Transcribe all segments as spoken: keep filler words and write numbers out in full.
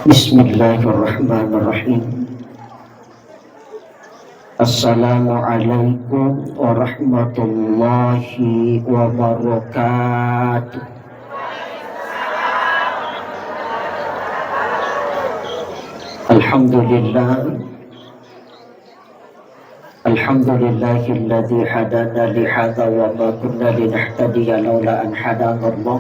Bismillahirrahmanirrahim. Assalamualaikum warahmatullahi wabarakatuh. Alhamdulillah. Alhamdulillahilladzi hadana lihadza wa ma kunna linahtadiya laula an hadanallah.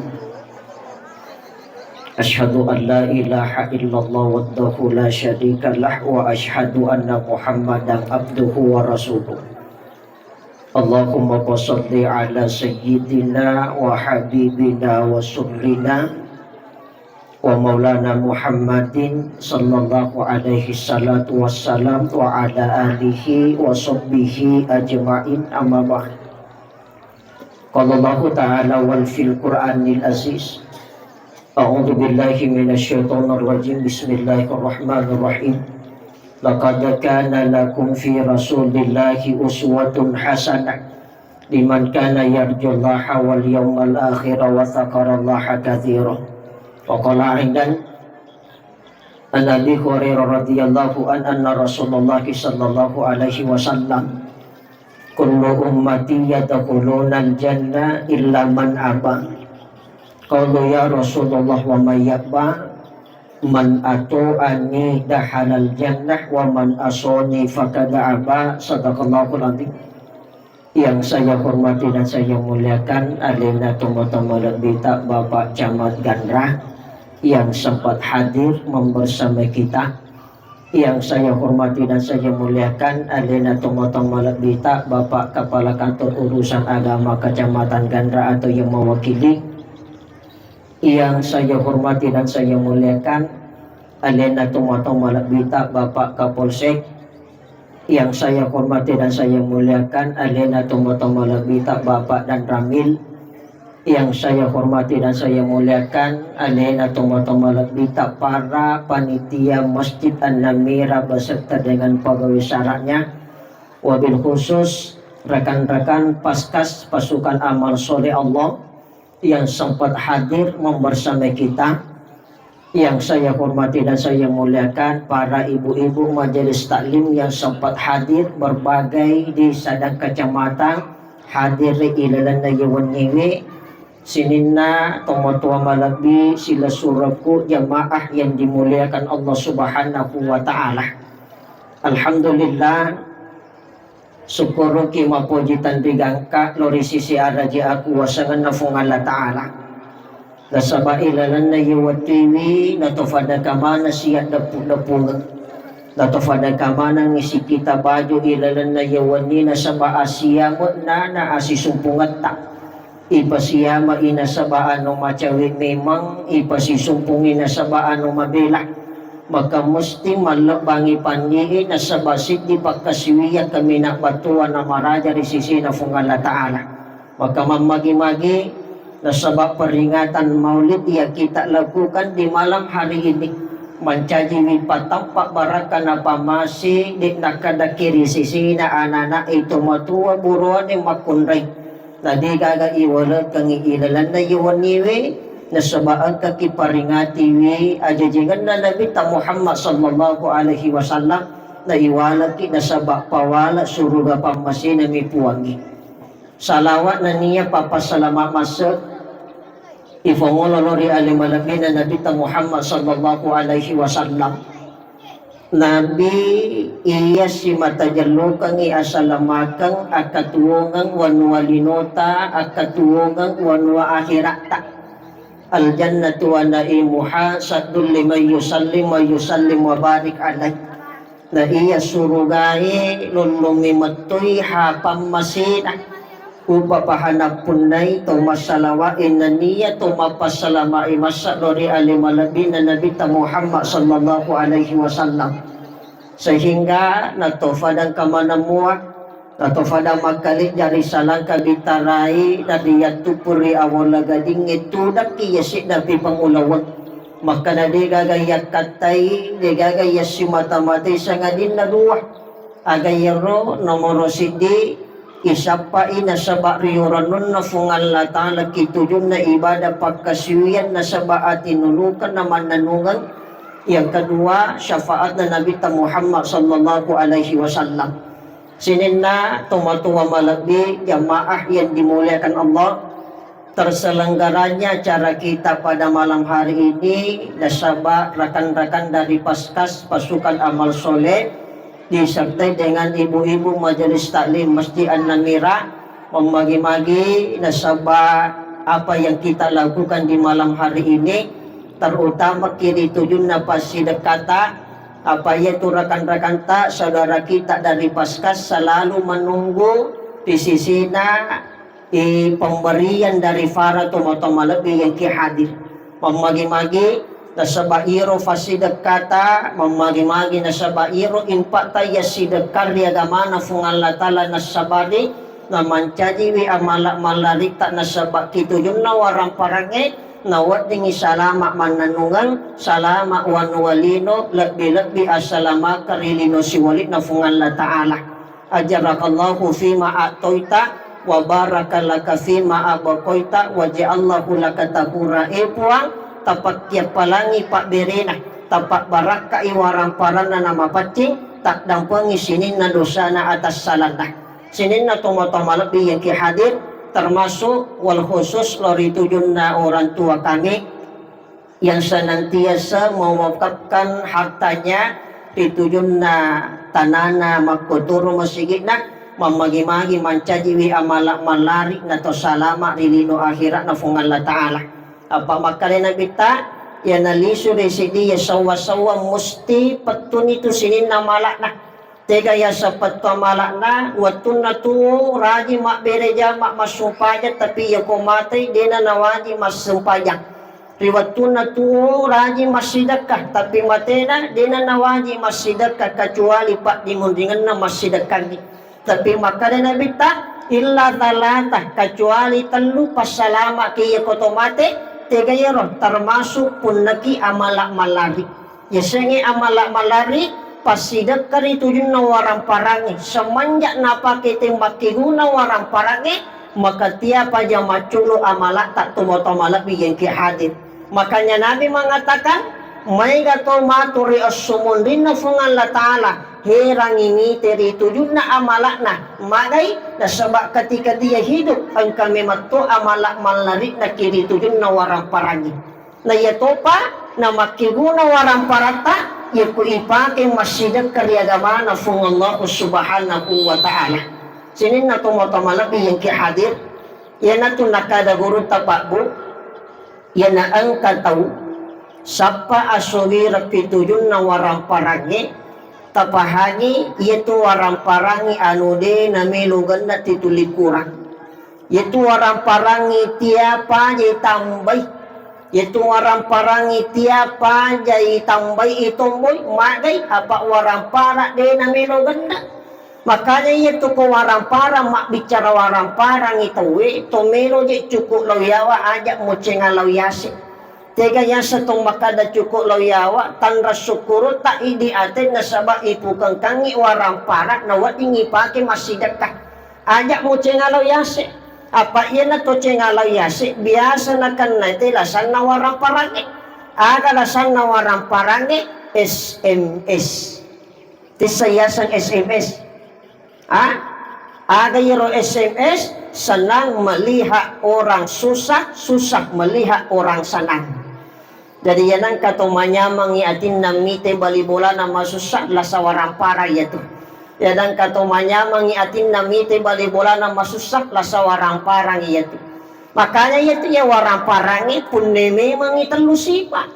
Asyhadu an la ilaha illallah wahdahu la syarika lah wa asyhadu anna Muhammadan abduhu wa rasuluh. Allahumma shalli ala sayyidina wa habibina wa rasulina wa maulana Muhammadin sallallahu alaihi salatu wassalam wa ala alihi wa sahbihi ajma'in, amma ba'd. Qala Allahu ta'ala wal fil Qur'anil aziz. A'udzu billahi minasy syaithanir rajim. Bismillahirrahmanirrahim. Laqad kana lakum fi Rasulillahi uswatun hasanah liman kana yarjullaha wal yawmal akhira wa dzakarallaha katsira. Wa qala aidan, an Abi Hurairah radhiyallahu an anna Rasulullah sallallahu alaihi wasallam, "Kullu ummati yadkhulunal jannah illa man aba." Qalu, "Ya Rasulullah, wa man ya'ba?" "Man atu'ani dakhalal jannah wa man asoni faqad aba." Sadaqallahul adzim. Yang saya hormati dan saya muliakan, alena tomatoa malebbita Bapak Camat Ganra yang sempat hadir membersamai kita. Yang saya hormati dan saya muliakan, alena tomatoa malebbita Bapak Kepala Kantor Urusan Agama Kecamatan Ganra atau yang mewakili. Yang saya hormati dan saya muliakan, alena tomatoa malebbita Bapak Kapolsek. Yang saya hormati dan saya muliakan, alena tomatoa malebbita Bapak Danramil. Yang saya hormati dan saya muliakan, alena tomatoa malebbita para panitia Masjid An-Namira beserta dengan pegawai syaratnya, wabil khusus rekan-rekan Paskas Pasukan Amal Soleh Allah yang sempat hadir membersamai kita. Yang saya hormati dan saya muliakan para ibu-ibu majelis taklim yang sempat hadir berbagai desa dan kecamatan, hadir ilalenna yewenniwe, sininna tomatoa malebbi silessurekku jamaah yang dimuliakan Allah Subhanahu wa Ta'ala. Alhamdulillah, sukkuruki mapoji tenri gangka lo ri sisi araji akuwasangenna Fuang Allah Ta'ala. Nasaba ilalenna ye wettuiwi natofada kamana siaddeppu-deppungeng. Natofada kamanangngi sikita baju ilalenna ye wenni nasaba asiame'na na asisumpungetta. Ipasiama i nasaba anu macawe memang, ipasisumpungi nasaba anu mabela. Maka musti mallebbangi panni'i nasaba siddi pakkasiwiang kaminang battua namaraja ri sisina Fuang Allah Ta'ala. Maka mammagi-magi nasaba peringatan Maulid yang kita lakukan di malam hari ini mancajiwi patampa barakka napamase de' nakkadakki ri sisina anana itu matua buruane makkunrai. Na degaga iwalekengngi ilalenna ye wenniwe, nasaba engkaki paringatiwi ajajengenna Nabitta Muhammad sallallahu alaihi wasallam, na iwalekki nasaba pawala suruga pammasenami Puangnge. Salawat nennia pappasalama masse ifongolo lo ri ale malebbina Nabitta Muhammad sallallahu alaihi wasallam. Nabi iya simata jellokengngi asalamakeng, akkatuwongeng wanua linota, akkatuwongeng wanua akhiratta. Al jannatu wa naimuha saddul liman yusallim wa yusallim wa barik alaih. Na iya surugae lollommi mettoi hapang masena. Upapaha nappunnai to massalawae nennia to mappassalamae massa lo ri ale malebbina Nabitta Muhammad sallallahu alaihi wasallam. Sehingga natofadang kamaneng mua, natofadang makkalejja ri salangka bitarai, na riyattuppu ri awola gadingnge tudakki yasiddapi pangulaweng. Makkada degaga yakkattai, degaga yassimata-matai sangadinna dua. Aga iyaro nomoro siddi, isappai nasaba riurennunna Fuang Allah Ta'ala ki tujunna ibadah pakkasiwiang nasaba atinulukeng na mannennungeng. Yang kedua, syafaatna Nabitta Muhammad sallallahu alaihi wasallam. Sininna tomatoa malebbi, jamaah yang dimuliakan Allah, terselenggaranya acara kita pada malam hari ini nasaba rakan-rakan dari Paskas Pasukan Amal Soleh disertai dengan ibu-ibu Majelis Taklim Masjid An-Namira, memagi-magi nasaba apa yang kita lakukan di malam hari ini, terutama kiri tujunna passidekkata, apa yaitu rakan-rakanta, saudara kita dari Paskas selalu menunggu di sisina, eh, pemberian dari para tomatoa malebbi yang ki hadir. Mammagi-magi nasaba iro fasidekkata, mammagi-magi nasaba iro impakta iya sidekka ri agamana Fuang Allah Ta'ala nassabari namancajiwi amala mallaritta nasaba kitujunna waramparangnge, naweddingi salama mannennungeng, salama wanua lino, lebbi-lebbi assalamaka ri lino siwali'na Fuang Allah Ta'ala. Ajarakallahu fima a'toita wa barakalaka fima abqoita wa ja'allahu laka tahura. E Puang, tapakkiappalangi pabberena, tapabbarakkai waramparanna namapaccing, taddampengi sininna dosana atassalanna. Sininna tomatoa malebbi yang ki hadir, termasuk wal khusus lo ri tujunna orang tua kami yang senantiasa mewakafkan hartanya ri tujunna tanana makkotoro masigi'na, mammagi-magi mancajiwi amala mallari nato salama ri lino akhira'na Fuang Allah Ta'ala. Apa makkeda Nabitta, iya nalisu ri siddi iya sawwa-sawwa musti pettuni tu sininna mala'na. Tega yaseng pettu amala'na, wettunna tuo rajing mabbere jama massumpajang, tapi yako matei dena nawajing massumpajang. Ri wettunna tuo rajing massidekka, tapi matena dena nawajing massidekka kecuali paddimunringenna massidekkangngi. Tapi makkeda Nabitta, illa talata, kecuali tellu passalamaki yako to mate, tega yero, termasuk punnaki amala mallari. Yasengnge amala mallari, passidekka ri tujunna waramparangnge. Semenjak napake te makkeguna waramparangnge, maka tiapa ja macculu amalatta tomatoa malebbi yang ki hadir. Makanya Nabi mengatakan, maega to matu ri esso monrinna Fuang Allah Ta'ala, herangi mite ri tujunna amala'na, magai, nasaba ketika dia hidup, engka memetto amala mallari'na ki ri tujunna waramparangnge. Na iya topa namakkeguna waramparatta, yakko ipake massidekka ri agamana Fuang Allah Subhanahu wa Ta'ala. Sininna tomatoa malebbi yang ki hadir, iyanatu nakkada gurutta pabbu, iyana engka tau sappa asogireng pi tujunna waramparangnge, tapahangi iyatu waramparangnge anu de namelo genna tituli kurang. Iyatu waramparangnge tiapa je tambai. Iyatu waramparangnge tiapa je tambai itomboi, magai apa warampara de namelo genna. Makanya iyatu ko waramparang mabbicara waramparang itowe, to melo je cukup lao yawa aja mucenga lao yase. Tega yaseng to makkada cukup lao yawa, tanra sukkurutta idi ate nasaba ipukengkangi waramparang nawedding ipake massidekka. Aja mucenga lao yase. Apa iyana to cenga lao yase biasa nakenna te lasanna waramparangnge. Aga lasanna waramparangnge? S M S. Tessa yaseng S M S. Ah, aga iyaro S M S, senang melihat orang susah, susah melihat orang senang. Jadi iya nengka to manyamangi atinna mite bali bolana masussa, lasa waramparang iyatu. Iya nengka to manyamangi atinna mite bali bolana masussa, lasa waramparang iyatu. Makanya iyatu iya waramparangnge punne memangi tellu sipa.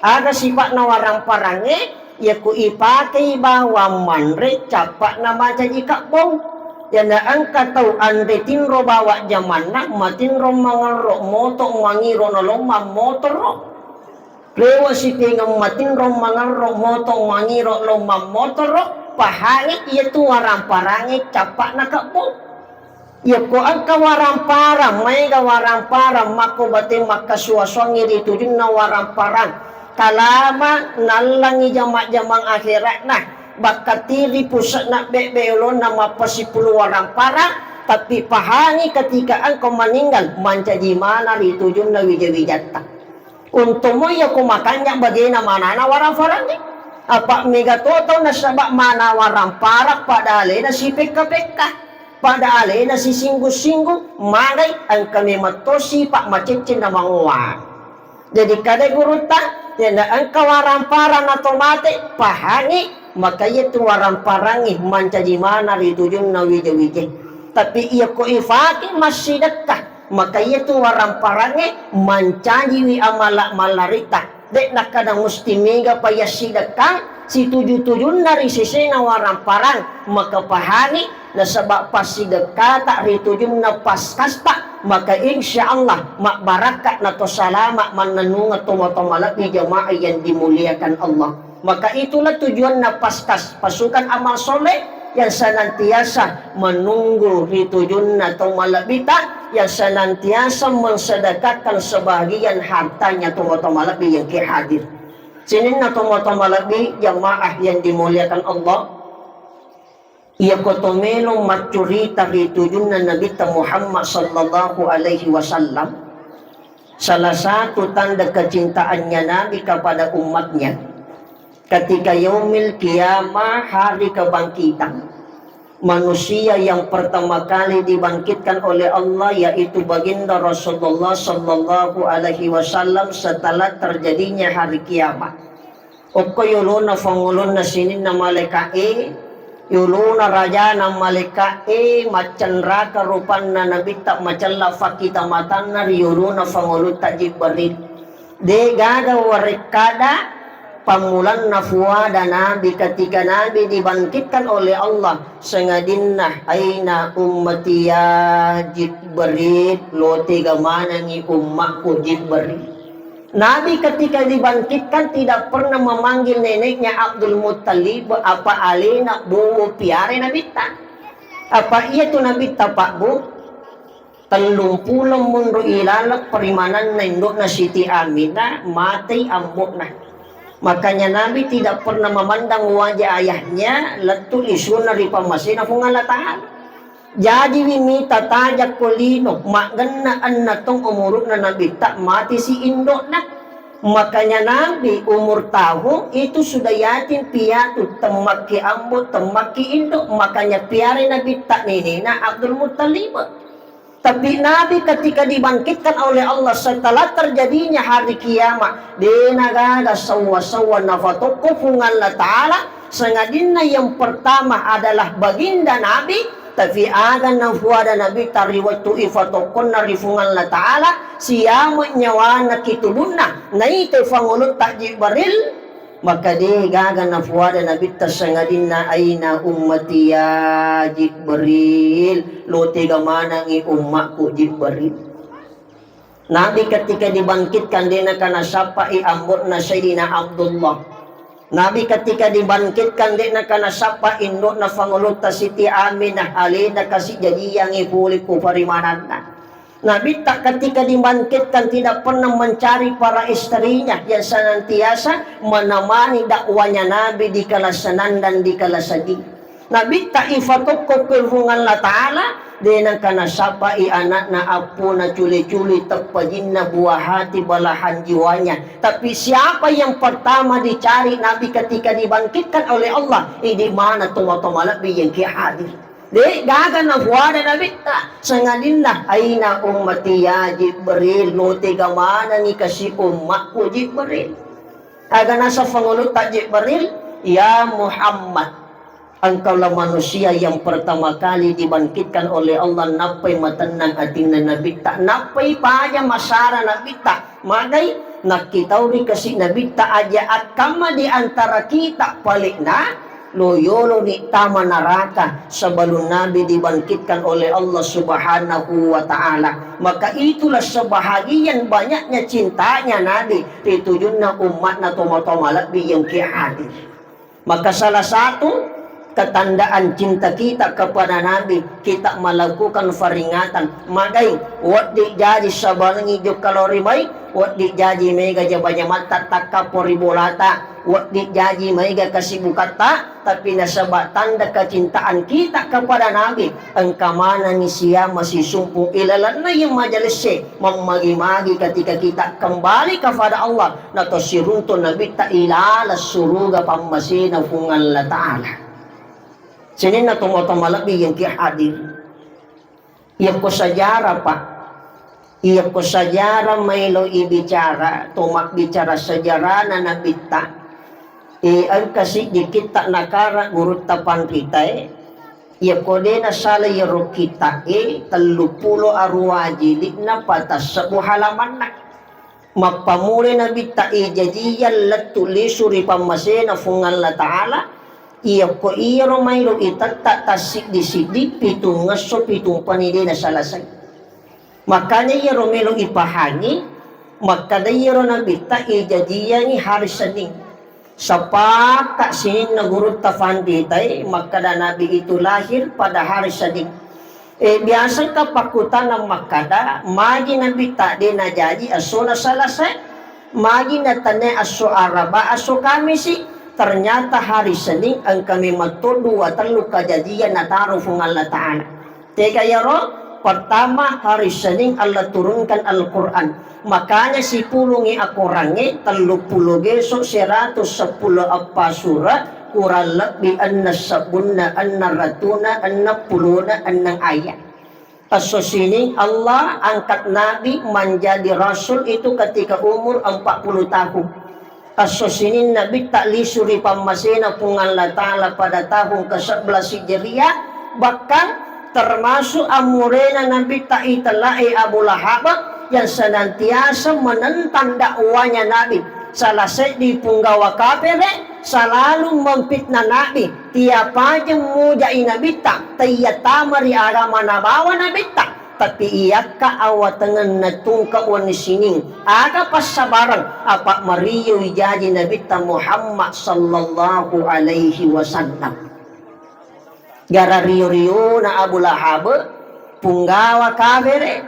Aga sipa'na waramparangnge? Yakko ipakei bawang manre, cappa'na macaji kabbong. Iyana engka tau anre tinro bawang jamanna, matinro mangerro moto mangiro nalomma motoro. Rewa sipengeng matinro mangerro moto mangiro lomma motoro, pahangi iyatu waramparangnge cappa'na kabbong. Yakko engka waramparang, maega waramparang makko bate makkasuwa-suwangngi ri tujunna waramparang. Kalama nallangi jama-jamang akhera'na, bakkatiri puse'na bebbe olonna mappasipulu waramparang, tapi pahangi ketika engkau meninggal mancaji mana ri tujunna wija-wijatta. Untung mo iya ko makanja bagena manana warang-farangnge. Apa mega to tau nasaba mana warang parang pada alena sipekka-pekka, pada alena sisinggu-singgu, magai engka memang to sipa macecceng na mangoa. Jadi kada gurutta, yanda engka warang parang na to mate, pahangi, maka iya tu warang parangnge mancaji mana ri tujunna wija-wije. Tapi iya ko ifake massidekka, maka iya tu warang parangnge mancajiwi amala mallarita. De nakkada musti mega payassidekka situju-tujunna ri sesena warang parang, maka pahangi nasaba passidekkata ri tujunna paskasta, maka insya Allah mabbarakka na to salama mannennungeng to matoa malebbi jamaah yang dimuliakan Allah. Maka itulah tujuanna Paskas, pasukan amal soleh yang senantiasa menunggu ri tujunna to malebbita, yang senantiasa mensedekahkan sebahagian hartanya to matoa malebbi yang ke hadir. Sininna to matoa malebbi jamaah yang dimuliakan Allah, iya ko to melo maccurita ri tujunna Nabitta Muhammad sallallahu alaihi wasallam, salah satu tanda kecintaannya Nabi kepada umatnya, ketika yaumil qiyamah, hari kebangkitan, manusia yang pertama kali dibangkitkan oleh Allah yaitu baginda Rasulullah sallallahu alaihi wasallam setelah terjadinya hari kiamat. Okko yolona fangolonna sininna malaika'e, yolona rajana malaika'e, maccanraka rupanna Nabitta, macella fakkita matanna ri yolona fangolotta Jibril. De gaga warekkada pammulanna fuada Nabi ketika Nabi dibangkitkan oleh Allah, sengadinna aina ummati ya Jibril, lo tega manengi ummakku Jibril. Nabi ketika dibangkitkan tidak pernah memanggil neneknya Abdul Muttalib apa alena bowo piare Nabitta. Apa iya tu Nabitta Pak Bu? Tellung pulo munru ilaleng perimananna indo'na Siti Aminah, matei ambo'na. Makanya Nabi tidak pernah memandang wajah ayahnya, lettu isuna ri pammasena Puang Allah Ta'ala. Jajiwi mita tajakko lino, maggenna enneng taung umuru'na Nabitta, mati si indo'na. Makanya Nabi umur tahun itu sudah yatim piatu, temmakki ambo, temmakki indo, makanya piarai Nabitta nenena Abdul Muttalib. Tapi Nabi ketika dibangkitkan oleh Allah setelah terjadinya hari kiamat, de nagaga sawwa-sawwa nafatokko Puang Allah Ta'ala, sengadinna yang pertama adalah baginda Nabi, tapi aga nafuada Nabitta ri wettu ifatokkonna ri Puang Allah Ta'ala, siamu nyawana kitubunna, naita fangolotta Jibril, maka de gaga nafuada Nabitta sengadinna aina ummati ya Jibril, lo tega manengi ummakku Jibril. Nabi ketika dibangkitkan, de naka nasappai ambo'na Sayyidina Abdullah. Nabi ketika dibangkitkan, de naka nasappa indo'na fangolotta Siti Aminah, alena kasi jajiangi pole ku parimananna. Nabitta ketika dibangkitkan tidak pernah mencari para istrinya yang senantiasa menemani dakwanya Nabi di kala senang dan di kala sedih. Nabitta ifatokko ke Puang Allah Ta'ala, de naka nasappai anakna appona cule-cule teppajinna buah hati belahan jiwanya. Tapi siapa yang pertama dicari Nabi ketika dibangkitkan oleh Allah? Idi mana toma-toma lebbi yang ke hadir. De gaga nafuada Nabitta, sengadinna aina ummati ya Jibril, lo tega manengi kasi ummakku Jibril. Aga naseng fangolotta Jibril, ya Muhammad, engkaulah manusia yang pertama kali dibangkitkan oleh Allah, nappai matennang atinna Nabitta, nappai paja masara Nabitta, magai nakkitauri kasi Nabitta aja akkamma di antara kita palekna lo yoloni tama naraka sebelum Nabi dibangkitkan oleh Allah Subhanahu wa Ta'ala. Maka itulah sebahagian banyaknya cintanya Nabi ri tujunna ummatna toma-toma lebbi yang ke hadir. Maka salah satu ketandaan cinta kita kepada Nabi, kita melakukan peringatan. Magai, wedding jaji sabalengi jokka lao ri mai, wedding jaji mega jama-jamatta takkapo ri bolata, wedding jaji mega kesibukatta, Tapi nasaba tanda kecintaan kita kepada Nabi, engka manengngi siama sisumpung ilalenna iya majalesse, mammagi-magi ketika kita kembali kepada Allah, nato siruntu Nabitta ilaleng suruga pammasena Puang Allah Ta'ala. Sininna tomatoa malebbi yang ki hadir. Iyakko sejarah, Pak. Iyakko sejarah maelo ibicara, to mabbicara sejarahna Nabitta. E, engka siddi kitta nakara gurutta panritae. Iyakko de nasala iyaro kitta e, telluppulo aruwa jili'na, patassebbu halamanna. Mappamulai Nabitta ijajiyang lettu lisu ri pammasena Puang Allah Ta'ala, iyakko iyaro maelo itetta tassiddi-siddi pitungngesso pitumpani de nasalasai. Makanya iyaro melo ipahangi, makkada iyaro Nabitta ijajiyangi hari Senin. Sepakat sininna gurutta panritae makkada Nabi itu lahir pada hari Senin. E, biasa engka pakkutana makkada, magi Nabitta de najaji essona Salasa? Magi natanai esso Araba, esso Kamisi? Ternyata hari Senin engka memang to dua tellu kajajian nataro Puang Allah Ta'ala. Tega iyaro? Pertama, hari Senin Allah turunkan Al-Quran. Makanya sipulungi akorangnge, telluppulo geso, seratus seppulo eppa sura, kurang lebbi enneng sebbunna, enneng ratuna, enneng pulona, enneng ayat. Esso sining Allah angkat Nabi menjadi Rasul itu ketika umur empat puluh tahun. Esso sining Nabitta lisu ri pammasena Puang Allah Ta'ala pada tahun ke sebelas Hijriah, bahkan termasuk amurena Nabitta itella'e Abu Lahab yang senantiasa menentang dakwanya Nabi. Salah seddi punggawa kafere selalu memfitnah Nabi. Tiap aja mujai Nabitta, taiya tama ri agama nabawa Nabitta. Tapi iyakka awatengenna tungke wenni sining, aga passabareng, apa mario ijaji Nabitta Muhammad sallallahu alaihi wasallam. Gara rio-riona Abu Lahab, punggawa kafere,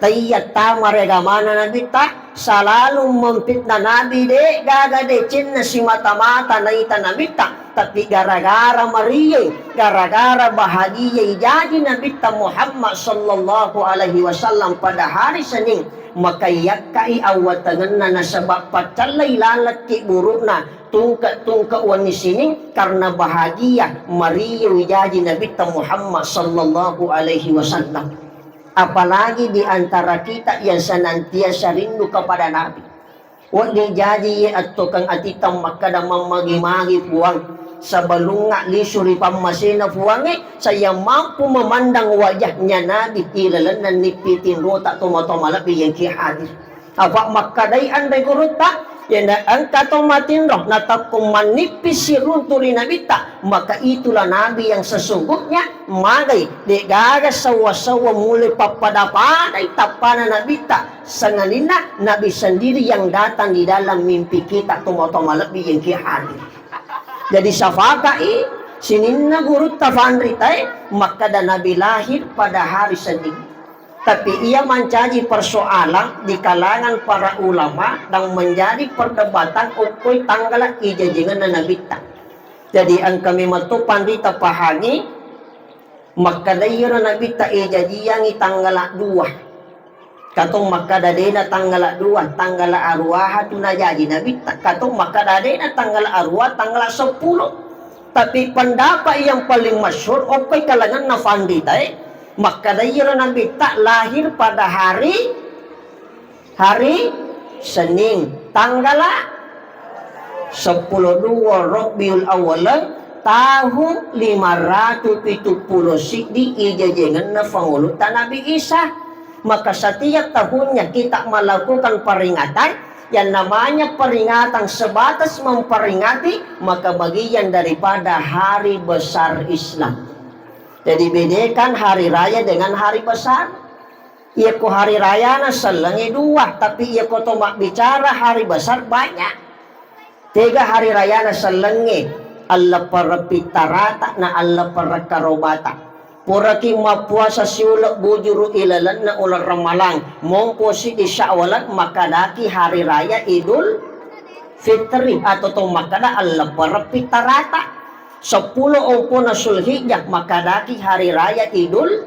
taiya tama ri agamana Nabitta, salalu memfitnah Nabi, de gaga decenna simata-mata naita Nabitta. Tapi gara-gara marioi, gara-gara bahagiai jaji Nabitta Muhammad sallallahu alaihi wasallam pada hari Senin, maka iyakkai awatengenna nasaba paccallai lalekki burukna tungke-tungke wenni sining karena bahagia marioi jaji Nabitta Muhammad sallallahu alaihi wasallam. Apalagi di antara kita yang senantiasa rindu kepada Nabi. Wedding jaji iye ettokeng atitta makkeda mammagi-magi Puang, sebelungnga lisu ri pammasena Puangnge, saya mampu memandang wajahnya Nabi ilalenna nippi tinrota tomatoa malebbi yang ki hadir. Apa makkedai anre gurutta, yena engka to matinro natakko mannippi siruntu ri Nabitta, maka itulah Nabi yang sesungguhnya, magai, de'gaga sewwa-sewwa mulai pappada-padai tappana Nabitta, sangadinna Nabi sendiri yang datang di dalam mimpi kita, tomatoa malebbi yang ki hadir. Jadi safakai sininna gurutta fanritae makkeda Nabi lahir pada hari Senin. Tapi ia mancaji persoalan di kalangan para ulama dan menjadi perdebatan okkoi tanggala ijajengenna Nabitta. Jadi engka memang to panrita pahangi makkeda iyaro Nabitta ijajiangi tanggala dua. Katong makkeda dena tanggala dua, tanggala aruaha tu najaji Nabitta. Katong makkeda dena tanggala arua, tanggala seppulo. Tapi pendapat yang paling masyhur, okkoi kalanganna fanritae, makkeda iyaro Nabitta lahir pada hari, hari Senin, tanggala seppulo dua Rabiul Awal, tahun lima ratu pitu pulo siddi ijajengenna Pangulutta Nabi Isa. Maka setiap tahunnya kita melakukan peringatan, yang namanya peringatan sebatas memperingati, maka bagian daripada hari besar Islam. Jadi bedakan hari raya dengan hari besar. Iyako hari rayana sellengnge dua, tapi iyako to mabbicara hari besar banyak. Tega hari rayana sellengnge, alleppereng pittarata na alleppereng karobata. Puraki mappuasa siuleng bujuru ilalenna uleng Ramalang, mompo siddi Syawal, makkadaki hari raya Idul Fitri, atau to makkada alleppereng pittarata. Seppulo ompona Zulhijjah makkadaki hari raya Idul,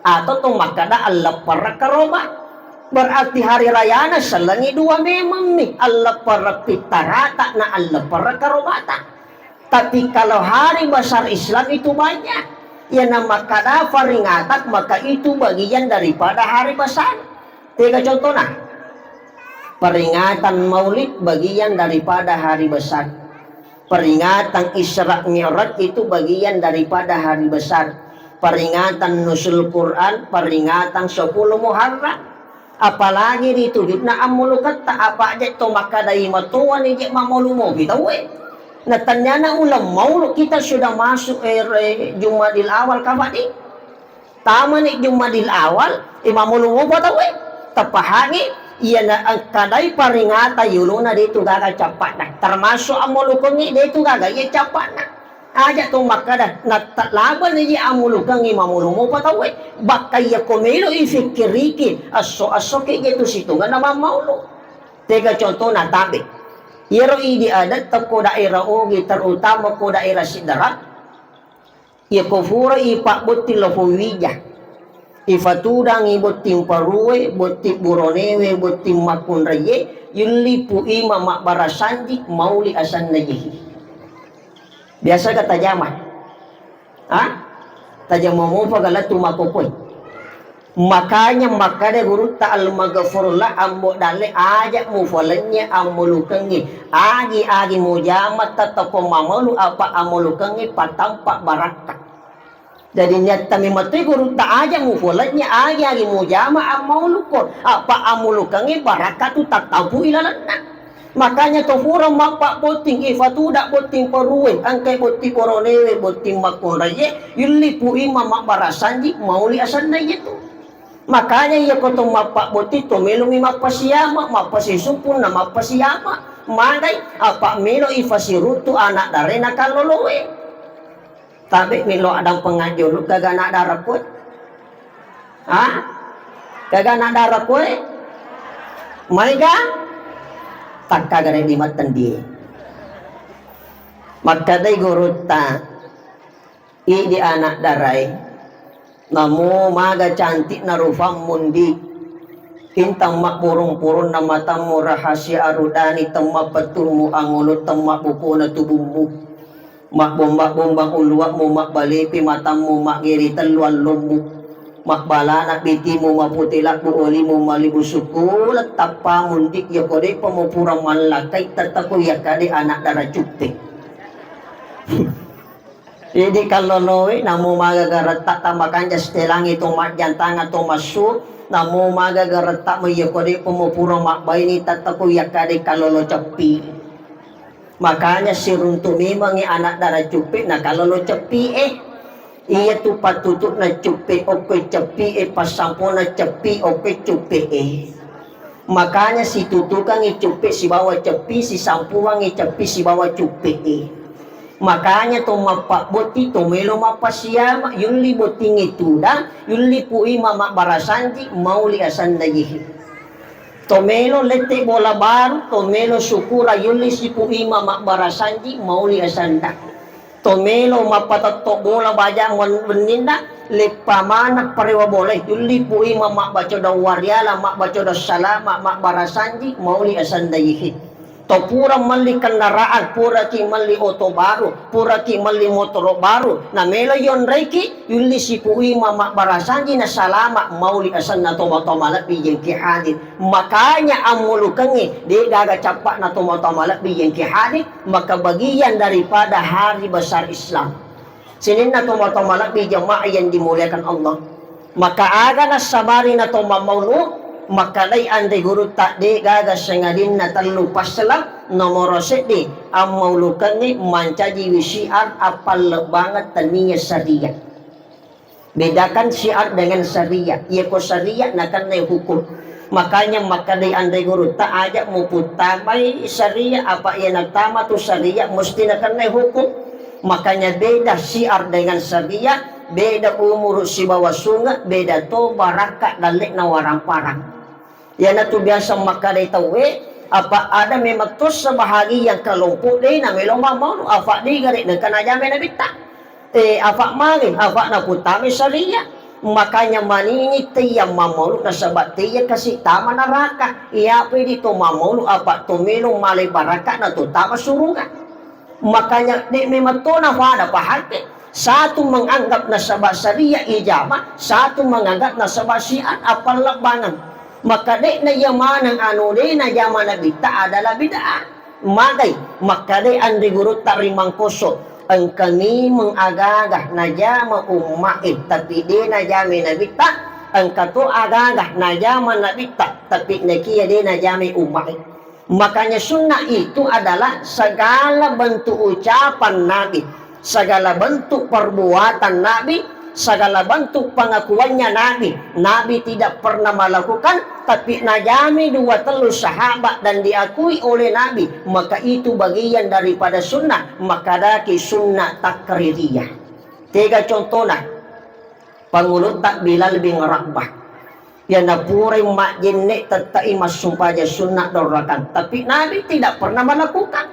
atau to makkada alleppereng karoba. Berarti hari rayana sellengi dua memang mi, alleppereng pittarata na alleppereng karobata. Tapi kalau hari besar Islam itu banyak. Iyana makkada faringatan, maka itu bagian daripada hari besar. Tega contohna? Peringatan Maulid bagian daripada hari besar. Peringatan Isra Mi'raj itu bagian daripada hari besar. Peringatan Nuzul Quran, peringatan sepuluh Muharram. Apalagi ri tujunna ammuluketta, apa je to makkadai matoani je mammaulu mopi tauwe. Na tanniana uleng maulu kita sudah masuk, eh, re-, Jumadil Awal kapang di. Tamani Jumadil Awal, eh, mammaulu mopa tauwe. Tapahangi, iyana engkadai paringata yolona de tu gaga cappana. Termasuk ammulukengngi de tu gaga iya cappana. Aja to makkada, natta-, labani ji ammulukengngi mammaulu mopa tauwe. Bakka iya ko melo ifikkiriki, esso-esso ke je tu sitongenna mammaulu. Tega contohna tabe. Iyaro idi adat ko daerah Ogi, terutama ko daerah Sidrap, iya ko fura ipabbotting lofo wija. Ifatudangi botting parue, botting buronewe, botting makkunraie, yulli pu ima mabbarasanji, mauli asanna jehi. Biasa ka tajama? Ha? Tajama mopa ga lettu makkokkoe? Makanya makkada gurutta Al-Maghfurullah, Ambo Dalle, aja mufalennya ammulukengngi. Agi-agi mujama tettepo mamalu apa ammulukengngi patampa barakka. Jadi niatta memang toi gurutta aja mufolennya, agi-agi mujama ammauluko, apa ammulukengngi barakka tu tattapu ilalenna. Makanya to fura mappabbotting, ifatuda botting parue, engkai botting boronewe, botting makkunraie, yulli pu ima mabbarasanji, mauli asanna iyetu. Makanya iya ko to mappabbotting to melomi mappasiama, mappasisumpunna mappasiama, magai apa melo ifasiruntu anak darena kalloloe. Tabe melo adang pengajian lu, gaga anak dara koe? Ha? Gaga anak dara koe? Maega? Takka gare di mattendi. Makkadai gurutta, idi anak darae. Namo maga cantikna rupammu ndi. Intang mabburung-purunna matammu, rahasia arudani temmappettummu, angulu temmabbukuna tubummu. Mabbomba-bombang uluammu, mabbalepe matammu, maggeri tellu allommu, mabbalana bitimu, mapute labbu olimu, malibu sukkuleng tappamu, ndi yako de'pa mupura mallakkai tettako yakkade anak dara cuppe. Idi kalloloe, namo maga garetta tamakanja setelangi to majjantanga to massu, namo maga garetta mai yako de'pa mupura mabbaini tettako yakkade kallolo ceppi. Makanya siruntu memangngi anak dara cuppe na kallolo ceppi e. Iyatu pattutu'na cuppe, okkoi ceppi e, passampona ceppi, okkoi cuppe e. Makanya situtukangngi cuppe sibawa ceppi, sisampuangngi ceppi sibawa cuppe e. Makanya to mappabbotting, to melo mappasiama, yulli bottingngi tudang, yulli pu ima mabbarasanji, mauli asanna jehi. To melo lette bola baru, to melo sukura yulli sipu ima mabbarasanji mauli asanna. To melo mappatetto bola bajang wen-, wenninna, leppa maneng parewa bolae, yulli pu ima mabbacoda wariala, mabbacoda salama, mabbarasanji mauli asanna ihi. To pura melli kendaraan, puraki melli oto baru, puraki melli motoro baru, na melo yonreki, yulli sipu ima mabbarasanji na salama mauli asanna tomatoa malebbi jengki hadir. Makanya ammulukengnge de gaga cappa'na tomatoa malebbi jengki hadir, maka bagian daripada hari besar Islam. Sininna tomatoa malebbi jamaah yang dimuliakan Allah. Maka aga nassabari na to mammaulu, makkedai anre gurutta de gaga sengadinna tellu passelang, nomoro seddi, ammaulukengnge mancajiwi syiar appalle bangeng tania syariat. Bedakan syiar dengan syariat. Iya ko syariat nakennai hukum. Makanya makkedai anre gurutta aja muputtamai syariat, apa iya nattama tu syariat mesti nakennai hukum. Makanya beda syiar dengan syariat, beda umuru sibawa sunge, beda to barakka dalle'na waramparang. Iyanatu biasa makkedai tauwe, Apa ada memang to sebahagian kelompok de' namelo mammaulu, apa de' gare' nengka najama nabitta. Eh, apa magi, apa naputami syariat. Makanya manini teyang mammaulu nasaba teyang kasi tama neraka. Iya pedi to mammaulu apa to melo male barakka na to tama suruga. Makanya de' memang to nafada pahakke. Satu menganggap nasaba syariat ijama, satu menganggap nasaba syiar apa lebbangan. Maka de'na iya maneng anu de' najama nabitta adalah bid'ah. Magai, makkade anri gurutta ri Mangkoso, engka mimeng aga-aga najama ummae, tapi de' najama nabitta, engka to aga-aga najama nabitta, tapi nakia de' najama ummae. Makanya sunnah itu adalah segala bentuk ucapan Nabi, segala bentuk perbuatan Nabi, segala bentuk pengakuannya Nabi. Nabi tidak pernah melakukan, tapi najami dua tellu sahabat dan diakui oleh Nabi, maka itu bagian daripada sunnah, makadaki sunnah takririyah. Tega contohna, pangulutta Bilal bin Rabah. Iya napurai majjenne tettai massumpaja sunnah dua rakang, tapi Nabi tidak pernah melakukan.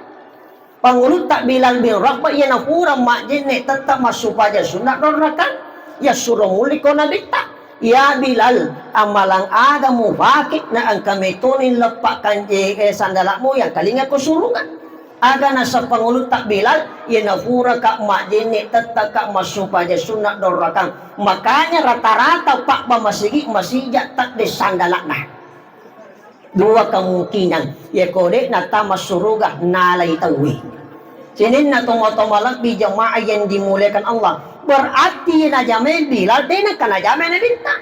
Pangulutta Bilal bin Rabah iya nafura majjenne tetta massumpaja sunnah dua rakang, iya suro mulliko nabitta. Ya Bilal, amalang aga mupake na engka metoni leppa kanje, eh, sandala'mu yang kalinga ko surunga. Aga naseng pangulutta Bilal, iya nafuraka majjenne tettaka massumpaja sunnah dua rakang. Makanya rata-rata pabba masigi masija tedde sandala'na. Dua kemungkinan, iya ko de' natama suruga nalai tauwe. Sininna tomatoa malebbi jamaah yang dimuliakan Allah. Berarti najamai Bilal de' nengka najamai nabitta.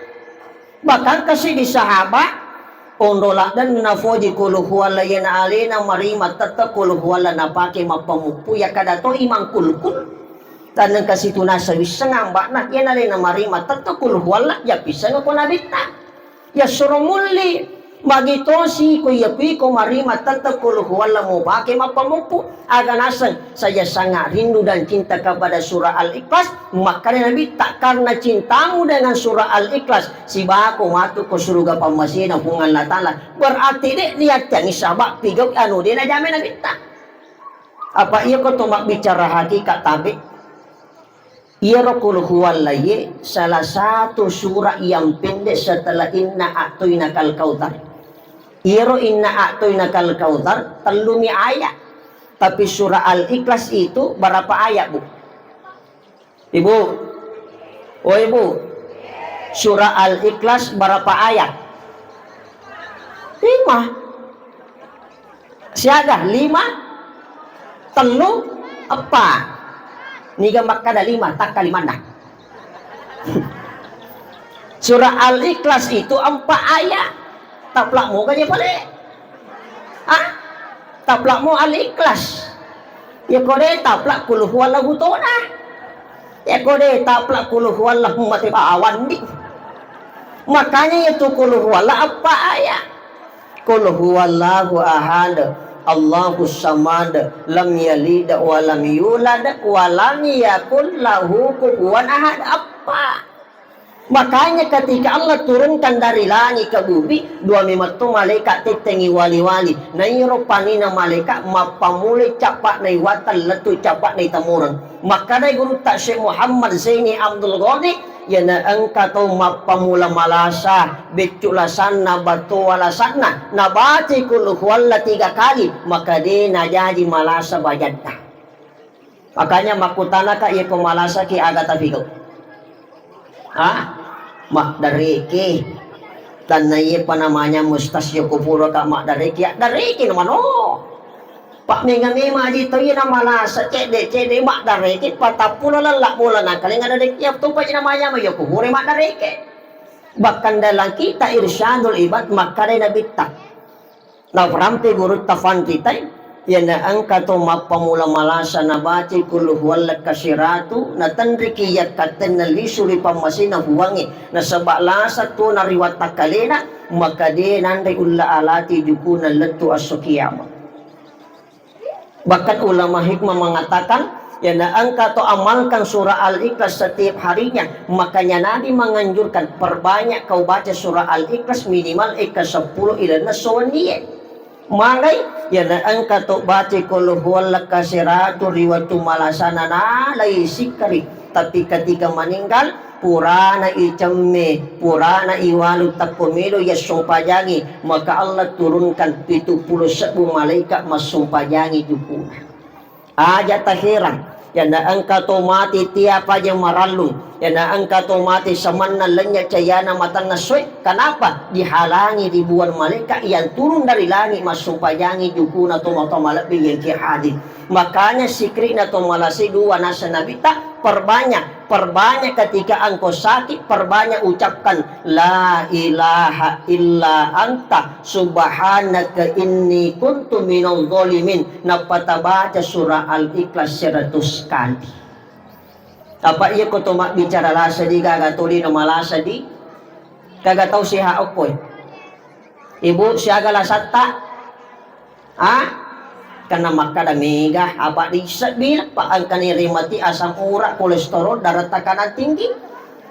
Bahkan kasi di sahabat, onro laddenna foji qul huwalla iyana alena marima tette qul huwalla napake mappamuppu, iya kada to imang kulkul. Taneng kasi tunasa wisseng amba'na, iyana alena marima tette qul huwalla, iya pisseng ko nabitta. Iya suro mulli, magi tosi ko iya kuiko marima tette qul huwalla mupake mappamuppu. Aga naseng, saya sangat rindu dan cinta kepada surah Al-Ikhlas. Makkada Nabitta, karena cintamu dengan surah Al-Ikhlas, sibako matu ko suruga pammasena Puang Allah Ta'ala. Berarti de' niattiangi sabab pigau anu de' najamai Nabitta. Apa iya ko to mabbicara hakikat tabe'? Iyaro qul huwallaye salah satu surah yang pendek setelah inna a'toinakal kautsar. Iyaro inna a'toinakal kautsar tellumi ayat. Tapi surah Al-Ikhlas itu berapa ayat, Bu? Ibu. Oh, Ibu. Surah Al-Ikhlas berapa ayat? Lima. Siaga? Lima? Tellu? Eppa? Niga makkada lima, takka limanna. Surah Al-Ikhlas itu empat ayat. Taplak moga je pale? Ah? Taplak mo Al-Ikhlas. Ya kode taplak qul huwallahu tona. Ya kode taplak qul huwallahu mate bawang di. Makanya itu qul huwallah apa ayat? Qul huwallahu ahad, Allahus samad, lam yalid wa lam yulad wa lam yakul lahu kufuwan ahad. Apa? Makanya ketika Allah turunkan dari langit ke bumi, dua memetto malaikat tettengi wali-wali. Nairo panina malaikat mappamulai cappa naiwatang lettu cappa naitamureng. Makkadai gurutta Syekh Muhammad Zaini Abdul Ghani, iyana engka tau mappamula malasa, beccu lasanna, battoa lasanna, nabacai qul huwalla tiga kali, maka de najaji malasa bajanna. Makanya makkutanaka, iya ko malasaki aga tapigau? Ha? Maddareke. Tanna iya pa namanya mustas, iya ko puraka maddareke, addareke namano. Pak mega mema aji tau iya namalasa cedde-cedde maddareke, patappulo lella bola nakalinga dareke, iya topa ji namanya ma iya ko pura maddareke. Bahkan dalam kitab Irsyadul Ibad makkadai Nabitta. Nafarampe gurutta fantitai, iyana engka to mappamula malasa nabacai qul huwalla kasiratu, natenriki yakkattenna lisu ri pammasena Puangnge, nasaba lasa tona ri wattakkalena, maka de nanre ulla alati jukuna lettu esso kiamat. Bahkan ulama hikmah mengatakan, iyana engka to amalkan surah Al-Ikhlas setiap harinya, makanya Nabi menganjurkan, perbanyak kau baca surah Al-Ikhlas minimal engka seppulo ilalenna esso wennie. Magai, yana engka to baca qul huwallah kasiratu ri wettu malasana nalai sikkari. Tapi ketika meninggal, purana icemme, purana iwalu takko melo yassumpajangi, maka Allah turunkan pitu pulo sebbu malaikat massumpajangi jukuna. Aja taherang, yana engka to mati tiapa je marallung, yana engka to mati semanna lenya cayana matanna soe. Kenapa? Dihalangi ribuan malaikat yang turun dari langit massumpajangi jukuna to matoa malebbi yang ki hadir. Makanya sikrina to malase dua nasa Nabitta, perbanyak, perbanyak ketika engkau sakit, perbanyak ucapkan la ilaha illa anta subhanaka inni kuntu minal zalimin. Nappa tabaca surah Al-Ikhlas seratus kali. Apa iya ko to mabbicara lasa di gaga tolino malasa di gaga tau sehat okkoe. Ibu siaga lasatta? Ah? Karena makkada mega apa di sebbil pa engkani remati asam urat, kolesterol, darah tekanan tinggi.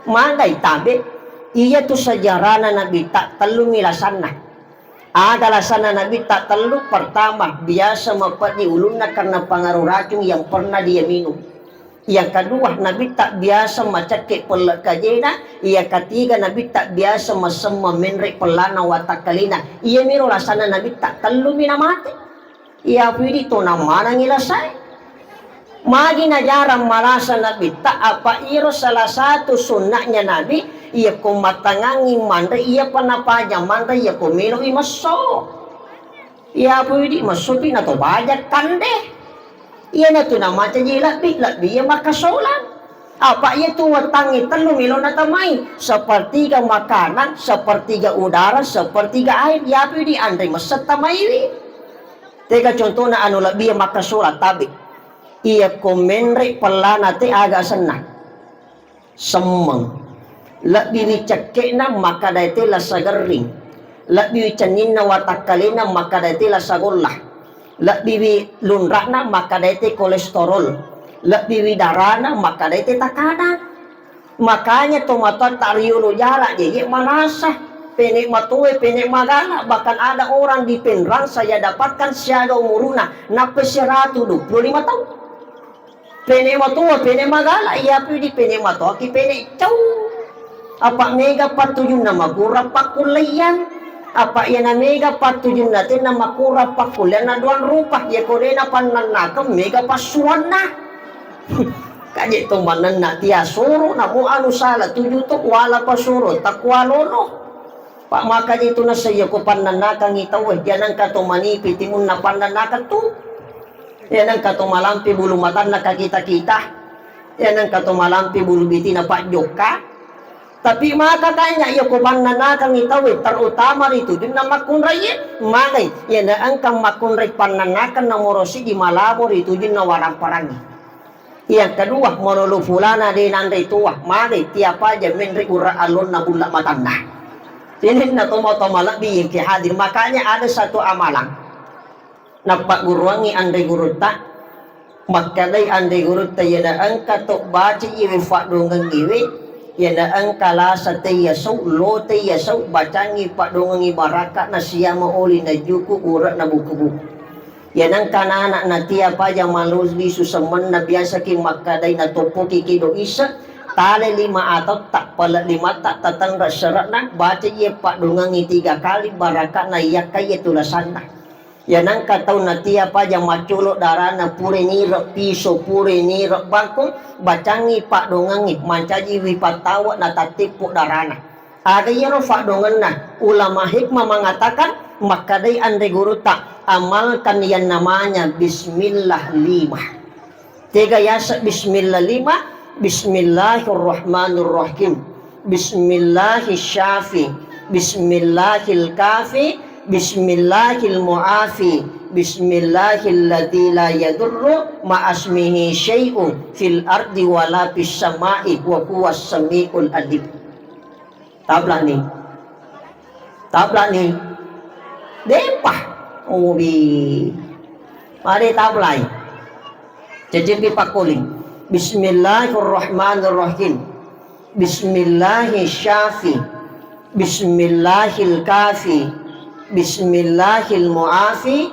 Magai tabe. Iya tu sejarahna Nabitta tellu mi lasanna. Aga lasanna Nabitta tellu? Pertama, biasa mapeddi ulunna karena pengaruh racun yang pernah dia minum. Yang kedua, Nabitta biasa macekke pelle kajena. Yang ketiga, Nabitta biasa masemme menre pellana watakkalena. Iya miro lasanna Nabitta tellu mi namate. Iya pidi to namanangi lasae. Magi najarang malasa Nabitta, apa iro salah satu sunnahnya Nabi, iya ko matangangi manre, iya pa napaja manre, iya ko meloi messo. Iya pudi messopi na to paja kande. Iya na tu namacaji lebbi, lebbi iya makasolang. Apa iya tu wettangi tellu melo natamai, sepertiga makanan, sepertiga udara, sepertiga air, iya pudi anre messetta maiwi. Tega contohna anu lebbi iya makasolang tabe. Iya ko menre pellana te aga asenna. Semmeng. Lebbiwi cekke'na makkadae te lasa gerring. Lebbiwi cenninna watakkalena makkadae te lasa golla. Lebbiwi lunra'na makkadae te kolesterol. Lebbiwi darana makkadae te takanan. Makanya tomatoatta riolo jala jeje manasa. Pene matoe, pene magala, bahkan ada orang di Penrang saya dapatkan siaga umuruna nappa siratu dua puluh lima tahun. Pene matoa, pene magala, iya pi di pene matoa ki pene cau. Apa mega pattujunna makurang pakkullaian. Apa iyana mega pattujunna tenna makurang pakkullaian na doang rupa. Iya ko dena pannannakeng mega passuanna. Kaje to manenna tia soro namo anu sala tuju to wala pasoro takwa lolo. Pak makaji tu nasaiya ko pannannakangi tauwe, janangka to manipi timunna pannannakang tu. Iya nengka to malampe bulu matanna kakita-kita. Iya nengka to malampe bulu bitina pajjokka. Tapi maka kanya iya ko pannanakangi tauwe, terutama ri tujunna makkunraiye, magai iya na engka makkunrai pannanakan nomoro siji malabo ri tujunna waramparangi. Yang kedua, monolo fulana de nanre tua, magai tiap aja menre ura allonna bulla matanna. Ini na tomo-tomo lebbi yang ki hadir. Makanya ada satu amalan. Nappagguruangngi anre gurutta, makkedai anre gurutta, iyana engka to baca iwe faddongengngiwe, iyana engka lasa teiya sau, lo teiya sau, bacangngi faddongengngi barakka na siama oli na juku ura na buku-buku. Iyana engka nana na tia paja malobi susemmenna biasa ki makkedai na toppoki kedo ise, tale lima atau tak pale lima tak tatanra serekna, baca iye faddongengngi tiga kali barakka na iyakka iye tulasanna. Iya nengka tau natia paja maccolo darana, pura nirek piso, pura nirek bangkong, bacangngi faddongengngi, mancaji wi pattawa na tatteppo darana. Aga iyaro faddongenna? Ulama hikmah mengatakan, makkedai anre gurutta, amalkan yang namanya bismillah lima. Tega yaseng bismillah lima, bismillahirrahmanirrahim. Bismillahis syafi, bismillahil kafi, bismillahil muafi, bismillahil ladzi la yadurru ma'asmihi syai'un fil ardi wala fis sama'i wa huwas sami'ul alim. Tablani. Tablani. Depa. Ubi. Mari tablai. Cecimpi pakkuling. Bismillahirrahmanirrahim. Bismillahis syafi. Bismillahil kafi. Bismillahil mu'afi,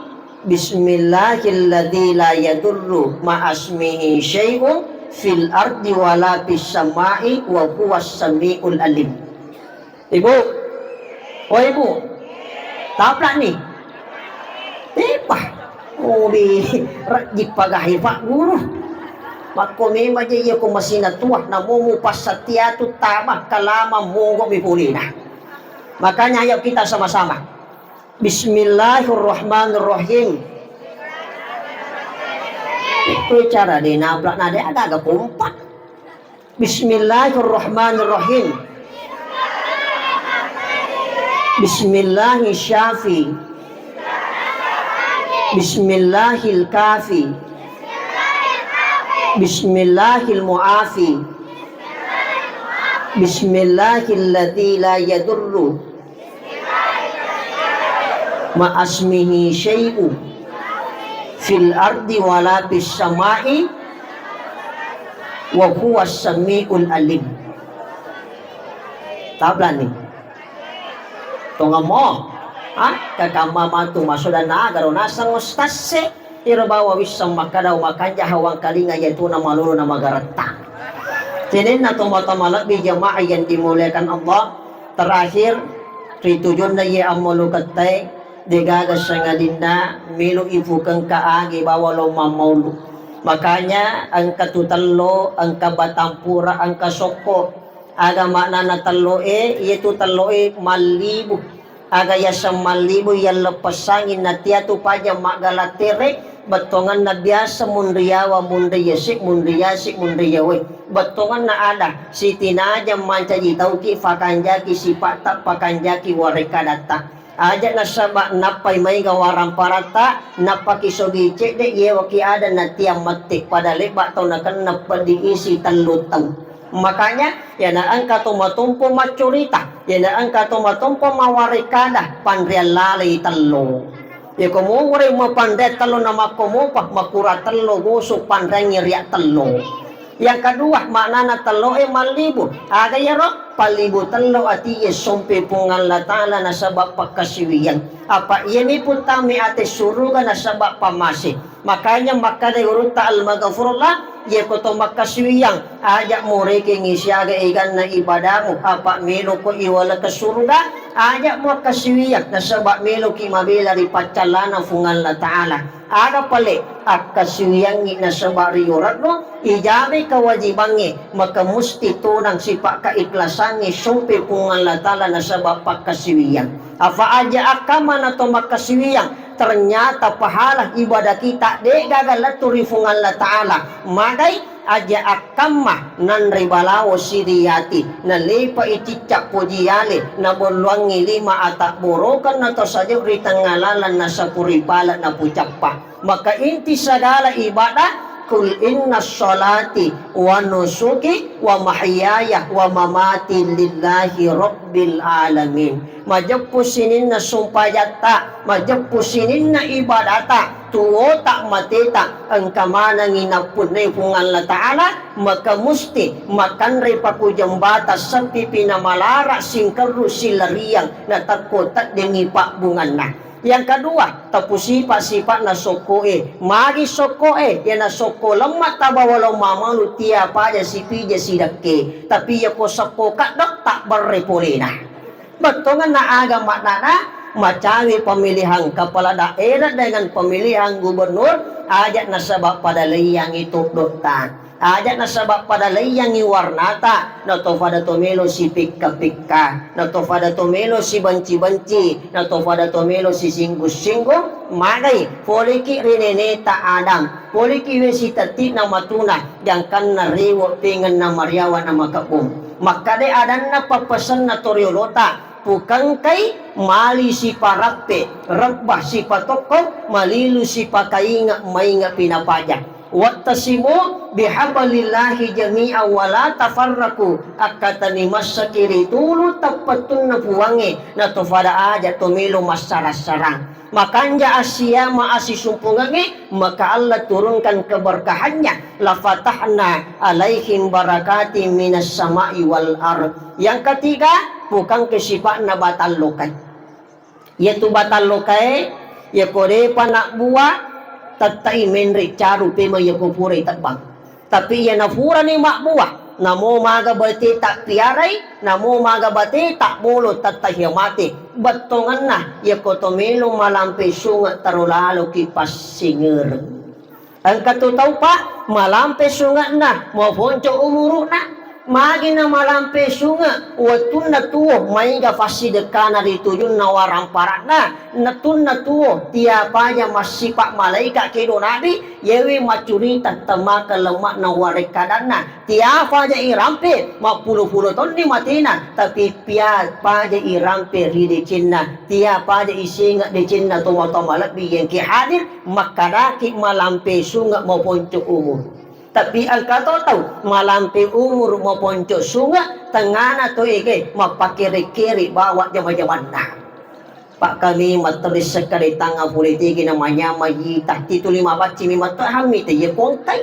bismillahilladzi la yadurru ma'asmihi syai'un fil ardi wala fis sama'i wa huwas sami'ul alim. Ibu, oh ibu, taplak ni. Tipa. Uri rajji pagahi Pak Guru. Makko memang je iya ko masina tua, namu mu passatia tu tama kalama monggo mi pulina. Makanya ayo kita sama-sama. Bismillahirrahmanirrahim. Itu cara de nabrak nade aga-aga kompak. Bismillahirrahmanirrahim. Bismillahis syafi. Bismillahil kafi. Bismillahil muafi. Bismillahilladzi la yadurru ma'asmihi syai'u fil ardi wala fis sama'i wa huwas sami'ul alim. Tablani. Tongamo. Ha? Kakamma matu masoda nagaro nasang ustasse. Iro bawa wisseng makkada makanja hawang kalinga yatuna malolo na magaretta. Tenenna tomatoa malebbi jamaah yang dimuliakan Allah. Terakhir, ri tujunna iye ammalu kettai, degaga sangadinna melo ifukengka agi bawa lo mammaulu. Makanya engka tu tello, engka batampura, engka sokko. Aga maknana tello e? Iyetu tello e mallibu. Aga yaseng mallibu yalleppessangi natia tu paja maggala tere, bettuanganna biasa munriawa, munri yase, munri yase, munri yawe. Bettuanganna ada, sitinajang mancaji tauki, fakanjaki sipatta, fakanjaki warekadatta. Aja nasaba nappai maega waramparatta, nappaki sogi cedde, yewaki ada natia mette, pada lebba tau nakenna peddi isi tellu tau. Makanya, yana engka to matompo maccurita, yana engka to matompo mawarekada, panreang lalai tello. Yako muwere mapanre tello na makko mopa, makura tello gosok panreangngi riak tello. Yang kedua, maknana tello e mallibu. Aga yaro? Pallibu tello ati e sompe Puang Allah Ta'ala nasaba pakkasiwiang. Apa iyami puttame ate suruga nasaba pamase. Makanya makkada gurutta Al-Maghfurullah, yako to makkasiwiang, aja murekengi siaga eganna ibadamu, apa melo ko iwala ke surga, aja muakkasiwiang, nasaba meloki mabela ri paccallana Puang Allah Ta'ala. Aga pale akkasiwiangngi nasaba ri yoratno, ijabe kewajibangnge, maka musti tonang sipa kaikhlasangnge sompe Puang Allah Ta'ala nasaba pakkasiwiang. Afa aja akkamma na to makkasiwiang, ternyata pahala ibadah kita de gaga lettu ri Puang Allah Ta'ala. Magai aja akkamma nanre balawo siriyati, nalepa i cicca poji yale, nabolluangngi lima atak borokeng na to sajo ri tengnga lalang nasapuri pala napucappa. Maka inti sagala ibadah, kul inna sholati wa nusuki wa mahyaya wa mamati lillahi rabbil alamin. Majeppu sininna sumpajatta, majeppu sininna ibadata, tuwota, mateta, engka manengi nappunnai Puang Allah Ta'ala, maka musti makanre pakujeng bata seppipi namalara singkerru silariang natakko teddengi pabbunganna. Yang kedua, tepu sipa-sipa'na sokko e. Magi sokko e, yana sokko lemma tabawa lao mamalu tia paja sipija sidekke. Tapi yako sokko kaddo tabberre polena. Bettuanna aga maknana? Macawe pemilihan kepala daerah dengan pemilihan gubernur, aja nasaba pada leiyangi tuddotta. Aja nasaba pada leiyangi warnata, na to pada to melo sipikka-pikka, na to pada to melo sibenci-benci, na to pada to melo sisinggung-singgung, magai poleki ri neneta Adam, poleki we sitetti'na matuna, gangkanna rewe pengenna mariawa na makebbong. Makkade adanna pappasenna toriolota, pukangkai mali siparappe, rebba sipatokkong, malilu sipakainga, mainga pinapaja. Wattasimu bihablillahi jami'a wa la tafarraqu. Akkatani massakiri tulu tappettunna Puangnge, na to fada aja to melo massarang-sarang. Makanja assiama assisumpungengnge, maka Allah turunkan keberkahannya. La fatahna alaihim barakatim minas sama'i wal ard. Yang ketiga, pukangke sipa'na batallokai. Iyatu batang lokae, iyako depa nabbua, tettai menre caru pemeng iyako purai tebbang. Tapi iya nafurani mabbua, namo maga bate tappiarai, namo maga bate tabbolo, tettai iya mate. Bettongenna, iyako to melo malampe sunge taro laloki passingereng. Engka tu tau, Pak, malampe sunge'na, maponco umuru'na. Magi na malampe sunge', wettunna tuo, maiga fassidekkana ri tujunna warampara'na. Nettunna tuo, tiapaja massipa' malaika' kedo nabi, yewe maccurita temmakeng lemma'na warekkadanna. Tiapaja irampe, mappulo-pulo taunni matena, tapi piapaja irampe ri decenna, tiapaja isinge' decenna tomatoa malebbi yengki hadir, makkadaki malampe sunge' maponco umur. Tapi engka to tau malampe umur maponco sunge', tengngana to ege mappakere-kere bawa jama-jamanna. Pak kami matteru sekkaritang pole tegi na manyama yita, tituli mabacci mi matto hammi te ye kontai.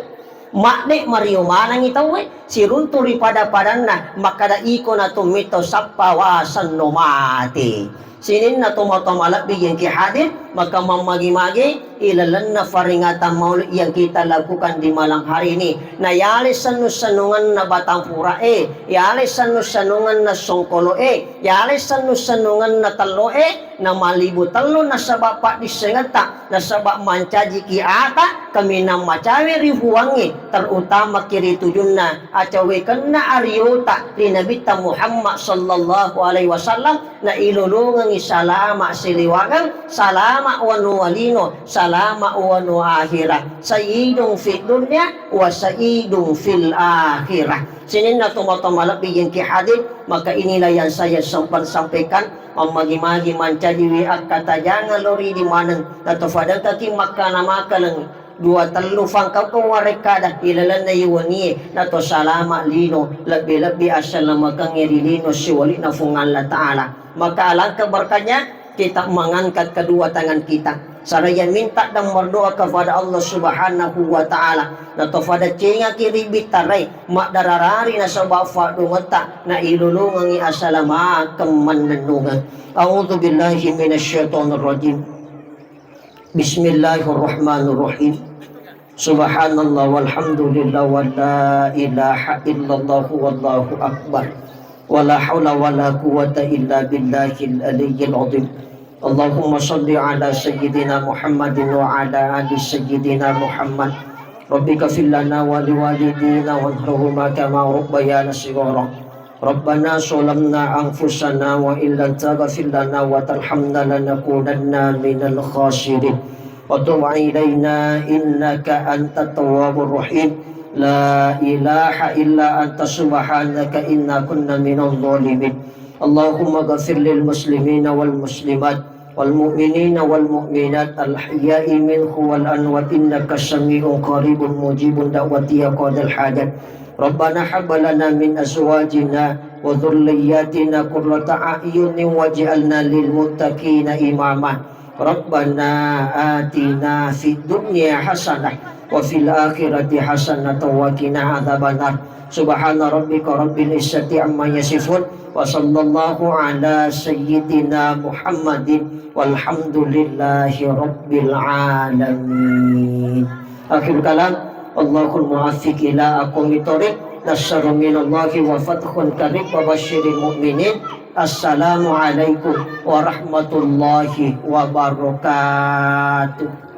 Madde mario manangi tauwe, siruntu ri pada-padanna, makkada iko na to metto sappa wasenno mate. Sininna tomatoa malebbi yengki hadir, maka mammagi-magi ilalenna faringatan maulid yang kita lakukan di malam hari ini. Na yale sennu-sennungenna batang pura e, yale sennu-sennungenna songkolo e, yale sennu-sennungenna tello e, na malibu tellu nasaba paddissengetta, nasaba mancajiki ata, kaminang macawe ri Puangnge, terutamaki ri tujunna, acawekenna ariota ri Nabitta Muhammad sallallahu alaihi wasallam, na ilolongengi salama siliwangang, salama wanua lino, salama wanua akhira. Sayyidun fid dunya wa sayyidun fil akhirah. Sininna tomatoa malebbi yengki hadir, maka inilah yang saya sempat sampaikan. Mammagi-magi mancajiwi akkatajangan lori di maneng, na to fadengkaki makkana makaleng dua tellu fangkau ko warekkada ilalenna iwanie, na to salama lino, lebbi-lebbi assalamakengnge ri lino siwali'na Fuang Allah Ta'ala. Maka alangkah berkahnya kita mengangkat kedua tangan kita. Seraya minta dan berdoa kepada Allah Subhanahu wa Ta'ala. Na to fada cengaki ri bittarai, maddararari nasaba faddungetta, na ilolongengi asalamakeng mannennungeng. A'udzu billahi minasyaitonir rajim. Bismillahirrahmanirrahim. Subhanallah walhamdulillah wa la ilaha illallah wallahu akbar. Wa la haula wa la quwwata illa billahil aliyyil azim. Allahumma salli ala sayyidina Muhammadin wa ala ali sayyidina Muhammad. Rabbi ghfir lana wa liwalidina warhamhuma kama rabbayana shighara. Rabbana zalamna anfusana wa illam taghfir lana wa tarhamna lanakunanna minal khasirin. Wa tub alaina innaka antat tawwabur rahim. La ilaha illa anta subhanaka inna kunna minadh dhalimin. Allahumma ghfir lil muslimina wal muslimat wal mu'minina wal mu'minat al ahya'i minhum wal amwat innaka sami'un qaribun mujibud da'wati ya qadhal hajat. Rabbana hab lana min azwajina wa dzurriyyatina qurrata a'yunin waj'alna lil muttaqina imama. Rabbana atina fid dunya hasanah wa fil akhirati hasanatan wa qina adzabannar. Subhana rabbika rabbil izzati amma yasifun. Wa sallallahu ala sayyidina Muhammadin walhamdulillahi rabbil alamin. Akhir kalam, Allahul muwaffiq ila aqwamit thariq. Nasrun minallahi wa fathun qarib wa basyiril mu'minin. Assalamualaikum warahmatullahi wabarakatuh.